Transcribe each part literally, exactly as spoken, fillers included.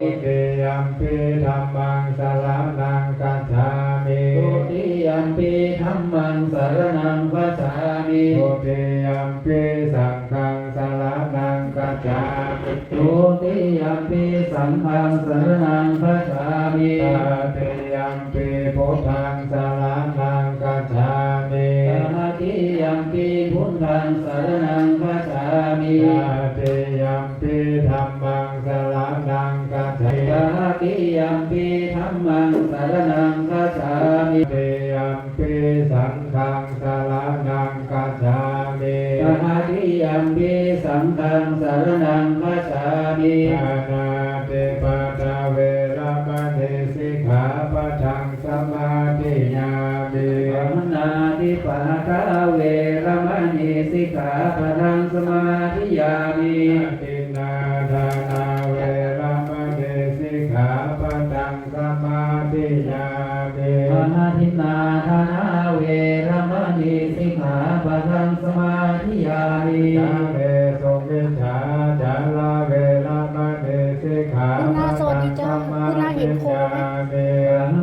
Dutiyampi dhammaṃ saraṇaṃ gacchāmi. Dutiyampi dhammaṃ saraṇaṃ gacchāmi. Dutiyampi saṅghaṃ saraṇaṃ gacchāmi. Dutiyampi saṅghaṃ saraṇaṃ gacchāmi. Tatiyampi buddhaṃ saraṇaṃ gacchāmi. Tatiyampi buddhaṃ saraṇaṃ gacchāmi. Tatiyampi dhammaṃ saraṇaṃ gacchāmi. Tatiyampi dhammaṃ saraṇaṃ gacchāmi. Tatiyampi saṅghaṃ saraṇaṃ gacchāmi. Tatiyampi saṅghaṃ saraṇaṃ gacchāmi. Pāṇātipātā veramaṇī sikkhāpadaṃ samādiyāmi. Pāṇātipātā veramaṇī sikkhāpadaṃ samādiyāmi. Adinnādānā veramaṇī sikkhāpadaṃ samādiyāmi. Adinnādānā veramaṇī sikkhāpadaṃ samādiyāmi. Kāmesu micchācārā veramaṇī sikkhāpadaṃ samādiyāmi. คุณนาสวัสดีจ้า คุณนาเห็นโคไหม Kāmesu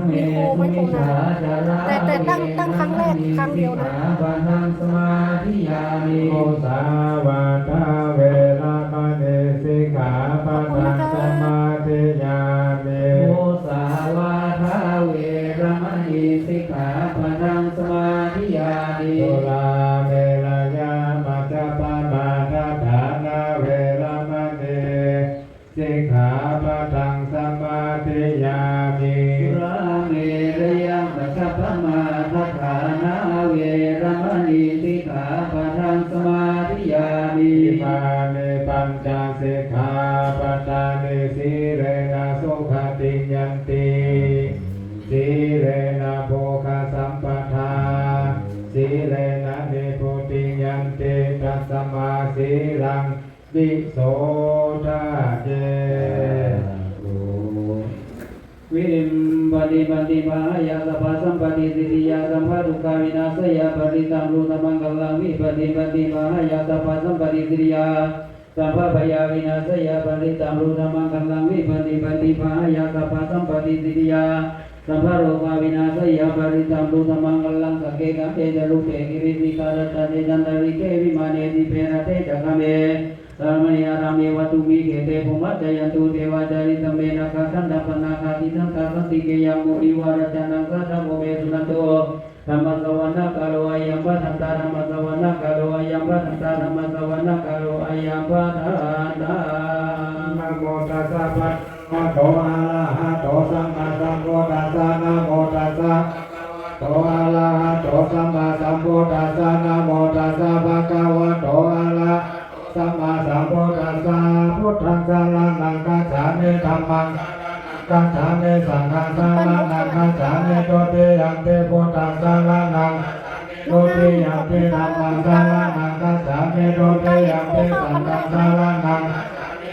มีโคไหม คุณนา micchācārā แต่ แต่ตั้ง ตั้งครั้งแรก ครั้งเดียวนะ veramaṇī sikkhāpadaṃ samādiyāmi. Musāvādā veramaṇī sikkhāpadaṃ ขอบคุณนะคะ samādiyāmi. Musāvādā veramaṇī sikkhāpadaṃ samādiyāmi. Surāmerayamajjapamādaṭṭhānā veramaṇī sikkhāpadaṃ samādiyāmi. Surāmerayamajjapamādaṭṭhānā veramaṇī sikkhāpadaṃ samādiyāmi. Imāni pañca sikkhāpadāni. Sīlena sugatiṃ yanti, sīlena bhogasampadā, sīlena nibbutiṃ yanti, tasmā sīlaṃ visodhaye. Sādhu. Viriṃ paṭipaṭibāhāya sabbasampattisiddhiyā sabbadukkhavināsāya parittaṃ brūtha maṅgalaṃ. Viriṃ paṭipaṭibāhāya sabbasampattisiddhiyā sabbabhayavināsāya parittaṃ brūtha maṅgalaṃ. Viriṃ paṭipaṭibāhāya sabbasampattisiddhiyā sabbarogavināsāya parittaṃ brūtha maṅgalaṃ. Sagge kāme ca rūpe girisikharataṭe cantalikkhe vimāne dīpe raṭṭhe ca gāme taruvanagahane gehavatthumhi khette bhummā cāyantu devā jalathalavisame yakkhagandhabbanāgā tiṭṭhantā santike yaṃ munivaravacanaṃ sādhavo me suṇantu. Dhammassavanakālo ayambhadantā. Dhammassavanakālo ayambhadantā. Dhammassavanakālo ayambhadantā. Namo tassa bhagavato arahato sammāsambuddhassa. Namo tassa bhagavato arahato sammāsambuddhassa. Namo tassa bhagavato arahato sammāsambuddhassa. Buddhaṃ saraṇaṃ gacchāmi. Dhammaṃ saraṇaṃ gacchāmi. Saṅghaṃ saraṇaṃ gacchāmi. Dutiyampi buddhaṃ saraṇaṃ gacchāmi. Dutiyampi dhammaṃ saraṇaṃ gacchāmi. Dutiyampi saṅghaṃ saraṇaṃ gacchāmi.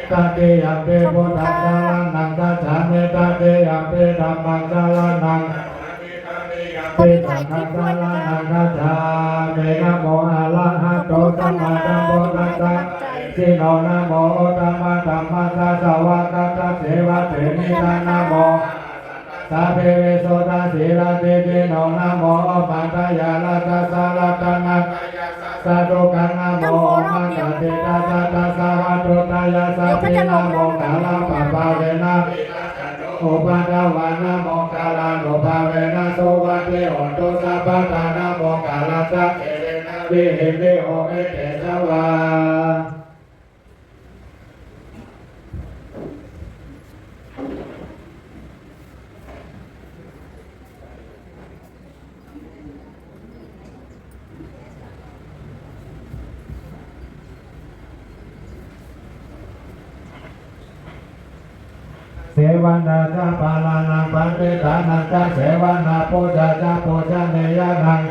Tatiyampi buddhaṃ saraṇaṃ gacchāmi. Tatiyampi dhammaṃ saraṇaṃ gacchāmi. ตอนนี้ถ่ายคลิปด้วยนะคะ Tatiyampi saṅghaṃ saraṇaṃ gacchāmi. Namo arahato sammāsambuddhassa mahesino. Namo uttamadhammassa svākkhātasseva tenidha. Namo sabbe visuddhasīladiṭṭhino. Namo omātyāraddhassa ratanattayassa sādhukaṃ. Namo omakātītassa tassa vatthuttayassapi. Namo kārappabhāvena vigacchantu upaddavā. Namokārānubhāvena suvatthi hotu sabbadā. Namokārassa tejena vidhimhi homi tejavā. Sevanā ca bālānaṃ paṇḍitānañca sevanā, pūjā ca pūjanīyānaṃ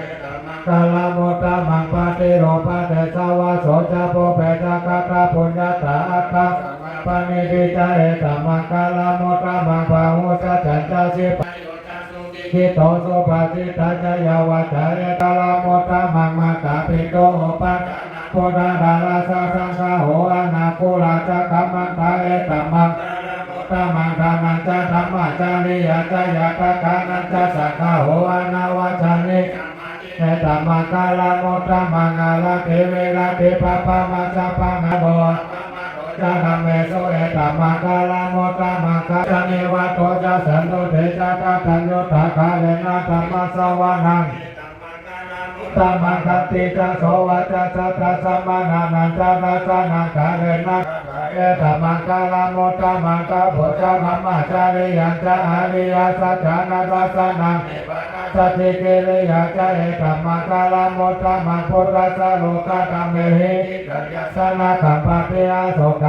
maṅgalamuttamaṃ. Paṭirūpadesavāso ca pubbe ca katapuññatā attasammāpaṇidhi ca etammaṅgalamuttamaṃ. Bāhusaccañca sippañca susikkhito subhāsitā ca yā vācā etammaṅgalamuttamaṃ. Mātāpitu upaṭṭhānaṃ puttadārassa saṅgaho anākulā ca kammantā etammaṅgalamuttamaṃ. uttamaṃ dānañca dhammacariyā ca ñātakānañca saṅgaho anavajjāni kammāni etammaṅgalamuttamaṃ. Āratī viratī pāpā majjapānā ca appamādo ca dhammesu etammaṅgalamuttamaṃ. Gāravo ca nivāto ca santuṭṭhī ca kataññutā kālena dhammassavanaṃ uttamaṃ. Khantī ca sovacassatā samaṇānañca dassanaṃ kālena etammaṅgalamuttamaṃ. Tapo ca brahmacariyañca ariyasaccāna dassanaṃ nibbānasacchikiriyā ca etammaṅgalamuttamaṃ. Phuṭṭhassa lokadhammehi cittaṃ yassa na kampati asokaṃ